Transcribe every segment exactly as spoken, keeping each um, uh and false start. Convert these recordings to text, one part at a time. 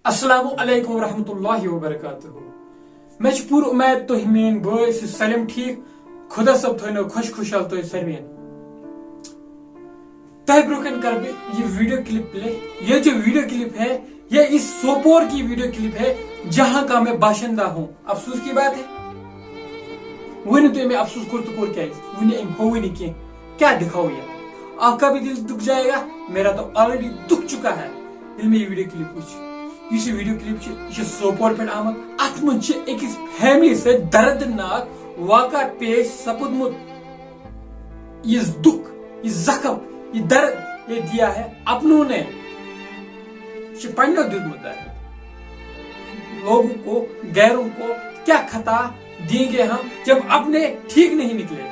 السلام علیکم ورحمۃ اللہ وبرکاتہ۔ مےٚ چھِ پوٗرٕ اُمید تُہۍ میٲنۍ بٲے ٲسِو سٲلِم ٹھیٖک۔ خۄدا صٲب تھٲینو خۄش خۄشحال تُہۍ سٲلِمن۔ تۄہہِ برونٛہہ کنہِ کرٕ بہٕ یہِ video clip play۔ یہ جو video clip ہے، یہ اس سوپور کی video clip ہے، جہاں کا میں باشندہ ہوں۔ افسوس کی بات ہے، ؤنِو تُہۍ مےٚ افسوس کوٚر تہٕ کوٚر کیٛازِ؟ وُنہِ أمۍ ہووٕے نہٕ کینٛہہ۔ کیا دکھاؤ یار؟ آپ کا بھی دل دکھ جائے گا، میرا تو already دکھ چکا ہے ییٚلہِ مےٚ یہِ video clip وٕچھ۔ یُس یہِ video clip چھِ، یہِ چھِ سوپور پٮ۪ٹھ آمُت۔ اَتھ منٛز چھِ أکِس family سۭتۍ دردناک واقعہ پیش سپُدمُت۔ یہِ دُکھ، یہِ زخم، یہِ درد، یہ دیا ہے اپنوں نے۔ یہِ چھِ پنٛنیو دیُتمُت درد۔ لوگوں کو، غیروں کو کیا خطا دیں گے ہم جب اپنے ٹھیک نہیں نکلے۔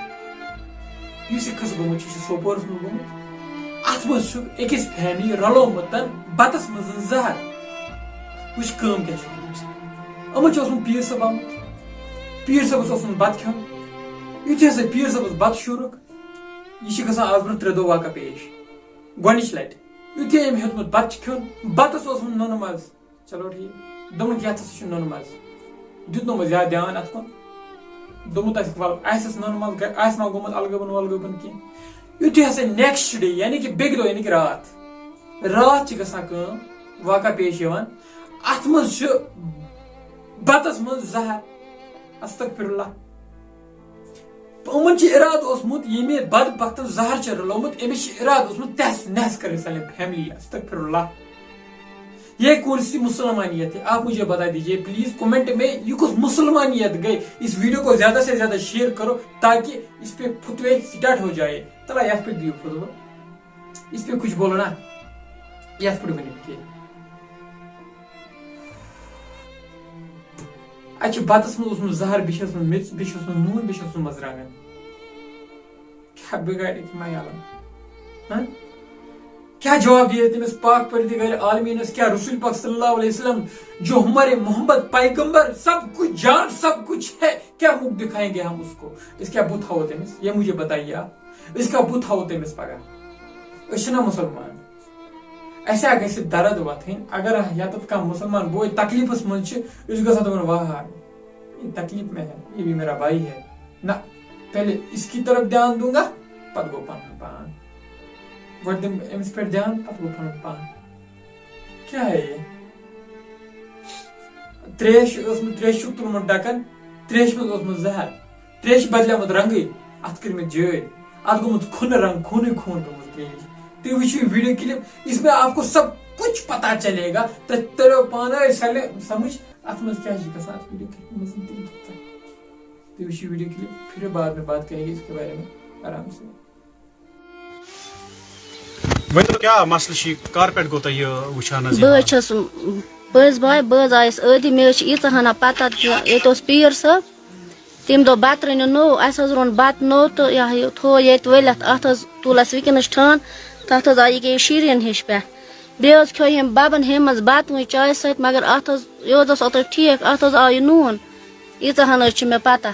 یُس یہِ قصہٕ گوٚمُت چھُ، یہِ چھُ سوپورَس منٛز گوٚمُت۔ اَتھ منٛز چھُ أکِس family رلومُت بَتَس منٛز زَہر۔ وٕچھ کٲم کیٛاہ چھِ گٔمٕژ۔ یِمَن چھُ اوسمُت پیٖر صٲب آمُت۔ پیٖر صٲبَس اوسمُت بَتہٕ کھیوٚن۔ یُتھُے ہسا پیٖر صٲبَس بَتہٕ شوٗرُکھ، یہِ چھِ گژھان آز برٛونٛہہ ترٛےٚ دۄہ واقعہ پیش۔ گۄڈٕنِچ لَٹہِ یُتھُے أمۍ ہیوٚتمُت بَتہٕ چھُ کھیوٚن، بَتَس اوسمُت نُنہٕ مَزٕ۔ چلو ٹھیٖک۔ دوٚپمُت، یَتھ ہسا چھُ نُنہٕ مَزٕ۔ دیُتنومَس زیادٕ دیان اَتھ کُن۔ دوٚپمُت آسہِ، وَلہٕ، آسٮ۪س نُنہٕ مَزٕ، گَ-، آسہِ ما گوٚمُت اَلگٲبَن وَلگٲبَن کینٛہہ۔ یُتھُے ہسا next day، یعنی کہِ بیٚکہِ دۄہ، یعنی کہِ راتھ، راتھ چھِ گژھان کٲم، واقعہ پیش یِوان۔ اَتھ منٛز چھُ بَتَس منٛز زَہر۔ استغفر اللہ۔ یِمَن چھُ اِرادٕ اوسمُت، ییٚمہِ بدبختَن زَہر چھُ رَلومُت، أمِس چھُ اِرادٕ اوسمُت تہس نہس کَرٕنۍ سٲلِم family۔ استغفر اللہ۔ یہ کون سی مسلمانیت ہے؟ آپ مجھے بتا دیجئے please comment میں، یہ کچھ مسلمانیت گئی؟ اس video کو زیادہ سے زیادہ share کرو تاکہ اس پہ فتوے start ہو جائے۔ تلا یتھ پہ دیو فتوہ، اس پہ کچھ بولو نا، یتھ پہ ؤنِو کینٛہہ۔ اَتہِ چھُ بَتَس منٛز اوسمُت زَہر، بیٚیہِ چھُ اوسمُت میٚژ، بیٚیہِ چھُ اوسمُت نوٗن، بیٚیہِ چھُ اوسمُت مَرژٕوانٛگَن۔ کیٛاہ بِگاڑِ أکِس مَیالَن؟ ہاں؟ کیا جواب دیا تمس پاک پروردگار عالمینس؟ کیا رسول پاک صلی اللہ علیہ وسلم جو ہمارے محمد پیغمبر سب کچھ جان سب کچھ ہے، کیا منہ دکھائیں گے ہم اس کو؟ اس کا بت ہاو تمس، یہ مجھے بتائیے آپ، اس کا بت ہاو تمس پگاہ۔ أسۍ چھِنہ مُسلمان؟ اسہِ ہا گژھِ درد وۄتھٕنۍ اگر ییٚتٮ۪تھ کانٛہہ مُسلمان بوے تکلیفس منٛز چھِ، أسۍ گژھو دپُن، واہ، یہ تکلیف میں ہے، یہ بھی میرا بھائی ہے۔ نہ، پہلے اس کی طرف دھیان دوں گا، پتہٕ گوٚو پنُن پان۔ گۄڈٕ دِمہٕ بہٕ أمِس پٮ۪ٹھ دھیان، پتہٕ گوٚو پنُن پان۔ کیٛاہ ہے یہِ؟ ترٛیش ٲسمٕژ، ترٛیشہِ چھُکھ تُلمُت ڈکن، ترٛیشہِ منٛز اوسمُت زہر، ترٛیشہِ بدلیومُت رنگٕے، اتھ کٔرمٕتۍ جٲلۍ، اتھ گوٚمُت کھُنہٕ رنگ، خوٗنٕے خوٗن گوٚمُت ترٛیش۔ تُہۍ وٕچھِو یہِ video clip، اس میں آپ کو سب کچھ پتا چلے گا۔ تُہۍ تٔرِو پانے سمجھ، اتھ منٛز کیٛاہ چھِ گژھان اتھ video clip منٛز تہِ۔ تُہۍ وٕچھِو video clip، پھر بعد میں بات کریں گے اس کے بارے میں آرام سے۔ ؤنِو، کیٛاہ مسلہٕ چھُ یہِ؟ کر پٮ۪ٹھ گوٚو تۄہہِ یہِ وٕچھان حظ یہِ بہٕ حظ حال؟ چھَس پٔز باے، بہٕ حظ آیَس ٲدی، مےٚ حظ چھِ ییٖژاہ ہنا پتہ کہِ ییٚتہِ اوس پیٖر صٲب، تٔمۍ دوٚپ، "بَتہٕ رٔنِو نوٚو"، اَسہِ حظ روٚن بَتہٕ نوٚو تہٕ یہِ ہا یہِ تھوو ییٚتہِ ؤلِتھ، اَتھ حظ تُل اَسہِ وٕنکیٚنَس ٹھان، تَتھ حظ آیہِ یہِ گٔیے شیٖرِن ہِش پٮ۪ٹھ۔ بیٚیہِ حظ کھیوٚو ییٚمۍ بَبَن ہیٚمہِ منٛز بَتہٕ وۄنۍ چایہِ سۭتۍ، مگر اَتھ حظ، یہِ حظ اوس اوترٕ ٹھیٖک، اَتھ حظ آو یہِ نوٗن، ییٖژاہ ہن حظ چھِ مےٚ پتہ،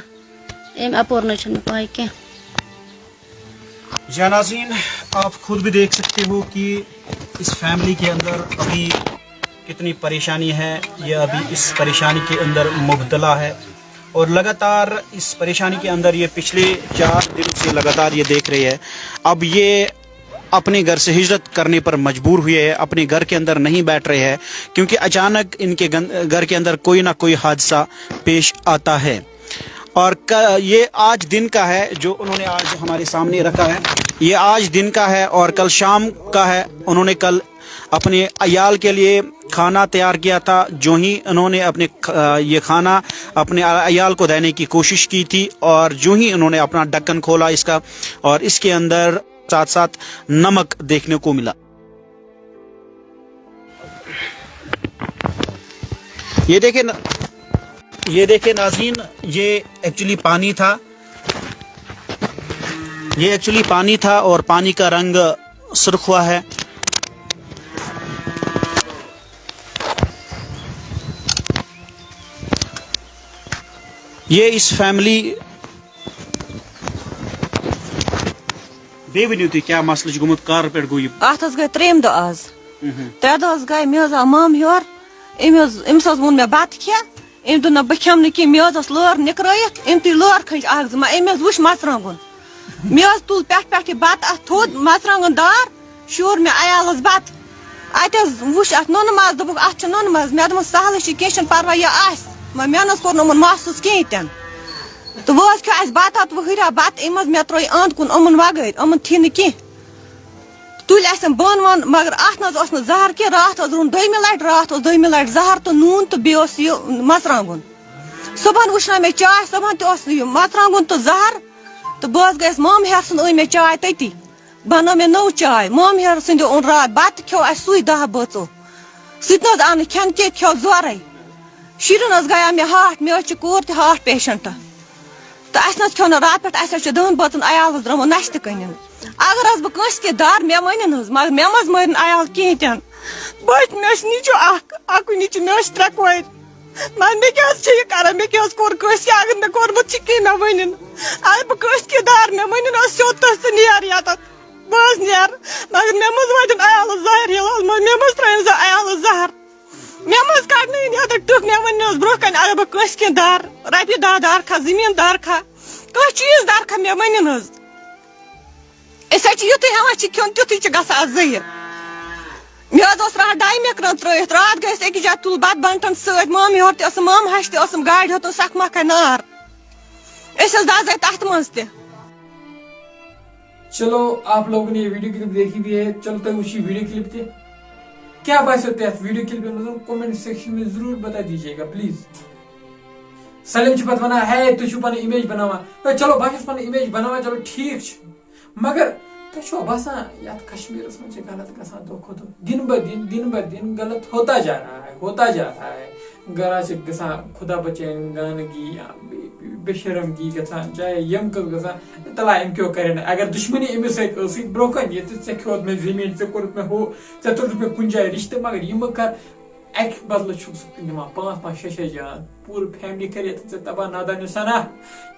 اَمہِ اَپور نہٕ حظ چھَنہٕ مےٚ پَے کینٛہہ۔ جی ناظرین، آپ خود بھی دیکھ سکتے ہو کہ اس فیملی کے اندر ابھی کتنی پریشانی ہے، یہ ابھی اس پریشانی کے اندر مبتلا ہے اور لگاتار اس پریشانی کے اندر یہ پچھلے چار دن سے لگاتار یہ دیکھ رہے ہیں۔ اب یہ اپنے گھر سے ہجرت کرنے پر مجبور ہوئے ہیں، اپنے گھر کے اندر نہیں بیٹھ رہے ہیں، کیونکہ اچانک ان کے گن-، گھر کے اندر کوئی نہ کوئی حادثہ پیش آتا ہے۔ اور ک-، یہ آج دن کا ہے جو انہوں نے آج ہمارے سامنے رکھا ہے، یہ آج دن کا ہے اور کل شام کا ہے۔ انہوں نے کل اپنے عیال کے لیے کھانا تیار کیا تھا، جو ہی انہوں نے اپنے کھ-، یہ کھانا اپنے عیال کو دینے کی کوشش کی تھی اور جو ہی انہوں نے اپنا ڈھکن کھولا اس کا، اور اس کے اندر ساتھ ساتھ نمک دیکھنے کو ملا۔ یہ دیکھیں نا-، یہ دیکھیں ناظرین، یہ ایکچولی پانی تھا، یہ ایکچولی پانی تھا اور پانی کا رنگ سرخ ہوا ہے۔ یہ اس فیملی بیٚیہِ ؤنِو تُہۍ، کیٛاہ مسلہٕ چھُ گوٚمُت؟ کر پٮ۪ٹھ گوٚو یہِ؟ اتھ حظ گٔے ترٛیٚیِم دۄہ آز۔ مہم۔ ترٛےٚ دۄہ حظ گٔے، مےٚ حظ آو مامہٕ یور، أمۍ حظ أمِس حظ ووٚن مےٚ بَتہٕ کھےٚ۔ أمۍ دوٚپ نہ، بہٕ کھٮ۪مہٕ نہٕ کینٛہہ۔ مےٚ حظ ٲس لٲر نِکرٲیِتھ، أمۍ تُج لٲر کھٔنٛج اَکھ زٕ، مگر أمۍ حظ وُچھ مَرژٕوانٛگُن۔ مےٚ حظ تُل پٮ۪ٹھ پٮ۪ٹھ یہِ بَتہٕ اَتھ تھوٚد، مَرژٕوانٛگُن دار، شوٗر مےٚ عیالَس بَتہٕ۔ اَتہِ حظ وُچھ اَتھ نُنہٕ مَزٕ، دوٚپُکھ، "اَتھ چھُ نُنہٕ مَزٕ۔" مےٚ دوٚپمَس، "سَہلٕے چھُ، کینٛہہ چھُنہٕ پَرواے، یہِ آسہِ۔" مگر مےٚ نہ حظ کوٚر نہٕ یِمَن محسوٗس کِہیٖنۍ تہِ نہٕ۔ تہٕ وۄنۍ حظ کھیوٚو اَسہِ بَتہٕ، اَتھ وۄنۍ ہُرِ ہا بَتہٕ، أمۍ حظ مےٚ ترٛٲے أنٛد کُن یِمَن وَغٲرۍ، یِمَن تھی نہٕ کینٛہہ۔ تُلۍ اَسٮ۪ن بۄن وۄن، مگر اَتھ نہ حظ اوس نہٕ زَہر کینٛہہ۔ راتھ حظ روٚن دوٚیمہِ لَٹہِ، راتھ اوس دوٚیمہِ لَٹہِ زَہر تہٕ نوٗن تہٕ بیٚیہِ اوس یہِ مَرژٕوانٛگُن۔ صُبحن وٕچھنٲو مےٚ چاے، صُبحن تہِ اوس یہِ مَرژٕوانٛگُن تہٕ زَہر۔ تہٕ بہٕ حظ گٔیَس مامہٕ ہیٚہر سُنٛد، أنۍ مےٚ چاے تٔتی، بَنٲو مےٚ نٔو چاے۔ مامہٕ ہیٚہر سٕنٛدِ اوٚن راتھ بَتہٕ، کھیوٚو اَسہِ سُے دَہ بٲژو۔ سُہ تہِ نہ حظ آو نہٕ کھٮ۪نہٕ کینٛہہ، کھیوٚو زورَے۔ شُرٮ۪ن حظ گٔیو مےٚ ہاٹھ، مےٚ حظ چھِ کوٗر تہِ ہاٹھ پیشنٹ۔ تہٕ اَسہِ نہ حظ کھیوٚو نہٕ راتہٕ پٮ۪ٹھ، اَسہِ حظ چھِ دَہَن بٲژَن عیالَس درٛامُت نَشتہٕ کٕنِنۍ۔ اگر حظ بہٕ کٲنٛسہِ کینٛہہ دَر، مےٚ ؤنِن حظ، مگر مےٚ مہ حظ مٲرِن عیال کِہیٖنۍ تہِ نہٕ۔ بہٕ حظ، مےٚ چھُ نیٚچوٗ اَکھ، اَکُے نیٚچوٗ، مےٚ حظ چھِ ترٛےٚ کورِ۔ مگر مےٚ کیٛاہ حظ چھِ یہِ کَران؟ مےٚ کیٛاہ حظ کوٚر کٲنٛسہِ؟ اگر مےٚ کوٚرمُت چھِ کِہیٖنۍ، مےٚ ؤنِن۔ اگر بہٕ کٲنٛسہِ کینٛہہ دَر، مےٚ ؤنِن حظ سیوٚد تہٕ ژٕ نیر یَتَتھ۔ بہٕ حظ نیرٕ، مگر مےٚ مہ حظ واتن عیالَس زَہر یَلہٕ، مگر مےٚ مہ حظ ترٛٲیِن سۄ عیالَس زَہر۔ مےٚ مہ حظ کَڑنٲیِن یَتَتھ ٹٕکھ، مےٚ ؤنِن حظ برٛونٛہہ کَنہِ، اگر بہٕ کٲنٛسہِ کینٛہہ دَر، رۄپیہِ دَہ دَر کھا، زٔمیٖن دَر کھا، کانٛہہ چیٖز دَر کھا، مےٚ ؤنِن حظ۔ أسۍ حظ چھِ یُتھُے ہٮ۪وان چھِ کھیوٚن، تیُتھُے چھِ گژھان اَتھ زٔہِر۔ مےٚ حظ اوس راتھ ڈاے مِکرَن ترٛٲیِتھ، راتھ گٔے أسۍ أکِس جایہِ تُل بَتہٕ بَنٹَن سۭتۍ، مامہٕ یورٕ تہِ ٲسٕم، مامہٕ ہَش تہِ ٲسٕم، گاڑِ ہیوٚتُن سَکھ مَکھَے نار۔ أسۍ حظ دَزے تَتھ منٛز تہِ۔ چلو، آپ لوگوں نے یہ ویڈیو کلپ دیکھی بھی ہے، چلو تُہۍ وٕچھِو ویڈیو کلپ تہِ۔ کیٛاہ باسیو تۄہہِ اَتھ ویڈیو کلپہِ منٛز؟ کمنٹ سیکشن میں ضرور بتا دیجیے گا پلیز۔ سلیم چھُ پتہٕ ونان، ہے، تُہۍ چھِو پنٕنۍ امیج بناوان۔ ہے، چلو، بہٕ ہا چھُس پنٕنۍ امیج بناوان، چلو، ٹھیٖک چھُ۔ مگر تۄہہِ چھُوا باسان، یَتھ کشمیٖرس منٛز چھِ غلط گژھان دۄہ کھۄتہٕ دۄہ؟ دِن بہ دِن، دِن بہ دِن غلط ہوتا جا رہا ہے، ہوتا جا رہا ہے۔ گرا چھِ گژھان، خدا بچٲیِن، گانہٕ گی یا بے-، بے شرم گی گژھان، چاہے یِم کٔژ گژھان، تلا أمۍ کیٛاہ کرِ نہٕ؟ اگر دُشمنی أمِس سۭتۍ ٲسٕے برٛونٛہہ کَنہِ، یہِ تہِ ژےٚ کھیوٚت مےٚ زٔمیٖن، ژےٚ کوٚرُتھ مےٚ ہُہ، ژےٚ ژوٚٹُتھ مےٚ کُنہِ جایہِ رِشتہٕ، مگر یہِ مہٕ کر۔ اَکہِ بدلہٕ چھُکھ ژٕ نِوان پانٛژھ پانٛژھ شےٚ شےٚ جان، پوٗرٕ فیملی کَرِ ییٚتٮ۪تھ ژےٚ تباہ نادانیو سنا۔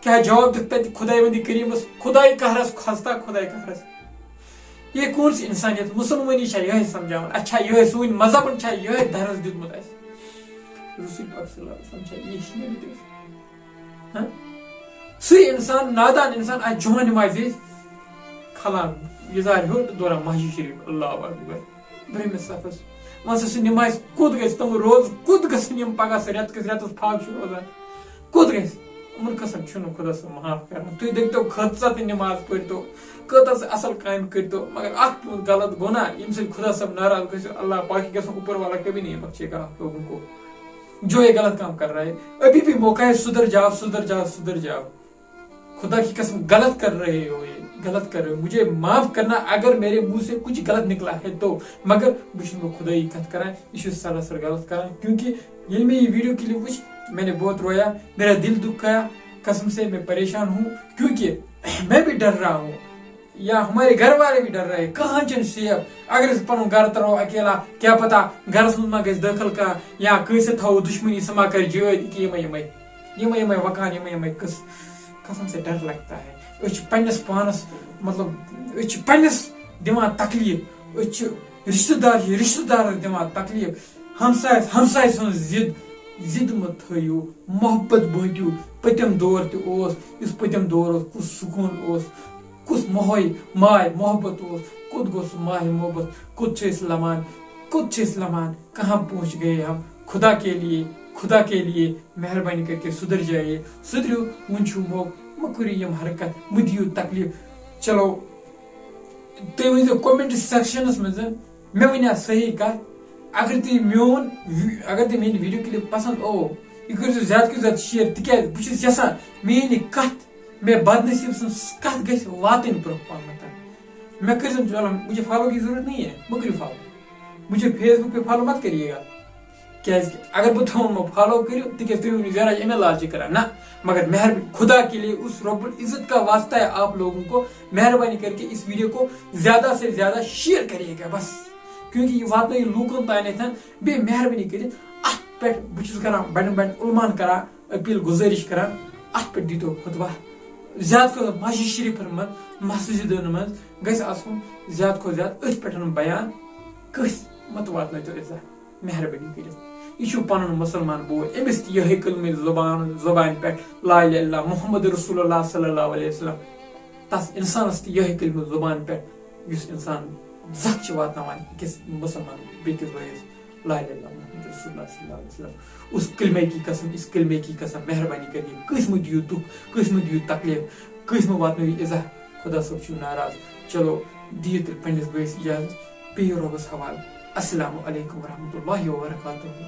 کیٛاہ جواب دِکھ تَتہِ خداوندِ کریٖمَس؟ خداے قہرَس کھۄژتا، خداے قہرَس۔ یہ کون سی انسانیت؟ مسلمٲنی چھا یِہوٚے سمجھاوان؟ اَسہِ چھا یِہوٚے، سون مذہبن چھا یِہوٚے درس دیُتمُت اَسہِ؟ رسول پاک صلی اللہ علیہ وسلم چھا یہِ ہیٚچھنٲومٕتۍ أسۍ؟ ہاں؟ سُے انسان، نادان انسان، آسہِ جمعہ نمازِ کھلان یزارِ ہیوٚر تہٕ دوران مسجد شریف، اللہ اکبر۔ برٛہمِس صفس۔ وۄنۍ سا سُہ نمازِ کوٚت گژھِ؟ تِم روزٕ کوٚت گژھن یِم پگاہ سُہ رٮ۪تہٕ کِس رٮ۪تس پھاکھ چھُ روزان؟ کوٚت گژھِ؟ یِمن قٕصن چھُنہٕ خۄدا صٲب معاف کران۔ تُہۍ دٔپتو، کۭژاہ تہِ نماز پٔرۍتو، کۭژاہ تہِ اصل کامہِ کٔرۍتو، مگر اکھ پیوٚو غلط گۄناہ، ییٚمہِ سۭتۍ خۄدا صٲب ناراض گژھِ، اللہ پاکی قسم، اوپر والا کبھی نہیں بخشے گا آپ لوگوں کو۔ جو یہ غلط کام کر رہا ہے، ابھی بھی موقع ہے، سدھر جاؤ، سدھر جاؤ، سدھر جاؤ۔ خدا کی قسم، غلط کر رہے ہو، یہ غلط کر رہے ہو، مجھے معاف کرنا اگر میرے منہ سے کچھ غلط نکلا ہے تو، مگر بہٕ چھُس نہٕ خدٲیی کتھ کران، یہِ چھُ سراسر غلط کران، کیونکہ ییٚلہِ مےٚ یہِ ویڈیو کلپ وٕچھ، میں نے بہت رویا، میرا دل دکھایا، قسم سے میں پریشان ہوں، کیونکہ میں بھی ڈر رہا ہوں۔ یا ہمارے گھر والے بھی ڈر رہے ہیں، کہاں چھن سیف؟ اگر أسۍ پنُن گرٕ ترٛاوو اکیلا، کیٛاہ پتہ گرس منٛز ما گژھِ دٲخل کانٛہہ، یا کٲنٛسہِ سۭتۍ تھاوو دُشمنی، سُہ ما کرِ جٲدۍ، یِکہِ یِمے یِمے، یِمے یِمے وکان، یِمے یِمے قٕصہٕ۔ قسم سے ڈر لگتا ہے۔ أسۍ چھِ پننِس پانس، مطلب، أسۍ چھِ پننِس دِوان تکلیف، أسۍ چھِ رشتہٕ دار، چھِ رشتہٕ دارس دِوان تکلیف۔ ہمسایس، ہمسایہِ سٕنٛز ضد، ضد مہٕ تھٲیِو، محبت بٲنٹِو۔ پٔتِم دور تہِ اوس، یُس پٔتِم دور اوس، کُس سکوٗن اوس، کُس ماے، ماے محبت اوس، کوٚت گوٚو سُہ ماے محبت، کوٚت چھِ أسۍ لمان، کوٚت چھِ أسۍ لمان، کہاں پہنچ گئے ہم؟ خدا کے لیے، خدا کے لیے مہربانی کر کے سدھر جائیے، سدھرِو، وُنہِ چھُو موقعہٕ، مہٕ کٔرِو یِم حرکت، مہٕ دِیِو تکلیف۔ چلو، تُہۍ ؤنۍزیو comment sectionس منٛز، مےٚ ؤنیا صحیح کتھ؟ اگر تُہۍ میون وی-، اگر تُہۍ میٲنۍ video clip پسند آو، یہِ کٔرۍزیو زیادٕ کھۄتہٕ زیادٕ share، تِکیازِ بہٕ چھُس یژھان میٲنۍ یہِ کتھ، مےٚ بدنصیب سٕنٛز کتھ گژھِ واتٕنۍ برونٛہہ پہمتھ۔ مےٚ کٔرۍزیو، چلو، مجھے follow کی ضرورت نہیں ہے، مہٕ کٔرِو follow، مجھے Facebook پہ follow مت کریے گا۔ کیازِ کہ اگر بہٕ تھاوُن مےٚ follow کٔرِو، تِکیازِ تُہۍ ؤنِو زیادٕ یِمے لالچی کران۔ نہ، مگر مہربٲنی، خدا کے لیے، اس رب العزت کا واسطہ ہے آپ لوگوں کو، مہربانی کر کے اس video کو زیادہ سے زیادہ share کریے گا بس، کیونکہ یہِ واتنٲیِو لوٗکن تانٮ۪تھ۔ بیٚیہِ مہربٲنی کٔرِتھ اتھ پٮ۪ٹھ، بہٕ چھُس کران بڑٮ۪ن بڑٮ۪ن علماہن کران appeal، گُزٲرِش کران، اتھ پٮ۪ٹھ دیٖتو فتوا۔ زیادٕ کھۄتہٕ مسجد شریفن منٛز، مسجدن منٛز گژھِ آسُن زیادٕ کھۄتہٕ زیادٕ أتھۍ پٮ۪ٹھ بیان، کٲنٛسہِ مت واتنٲیتو اِزا۔ مہربٲنی کٔرِتھ۔ یہِ چھُ پنُن مُسلمان بوے، أمِس تہِ یِہوٚے کلمہٕ زبان، زبانہِ پٮ۪ٹھ لا اله الا محمد رسول اللہ صلی اللہ علیہ وسلم، تس انسانس تہِ یِہوٚے کلمہٕ زبانہِ پٮ۪ٹھ، یُس انسان زکھ چھِ واتناوان أکِس مُسلمان بیٚکِس بٲیِس، لا اله الا محمد رسول اللہ صلی اللہ علیہ وسلم۔ اس کلمے کی قسم، اس کلمے کی قسم، مہربانی کٔرِتھ، کٲنٛسہِ مہٕ دِیِو دُکھ، کٲنٛسہِ مہٕ دِیِو تکلیف، کٲنٛسہِ مہٕ واتنٲیِو اِزاہ، خدا صٲب چھُ ناراض۔ چلو، دِیِو تیٚلہِ پنٛنِس بٲیِس اجازت، بِہِو رۄبَس حوالہٕ۔ السلام علیکم ورحمۃ اللہ وبرکاتہ۔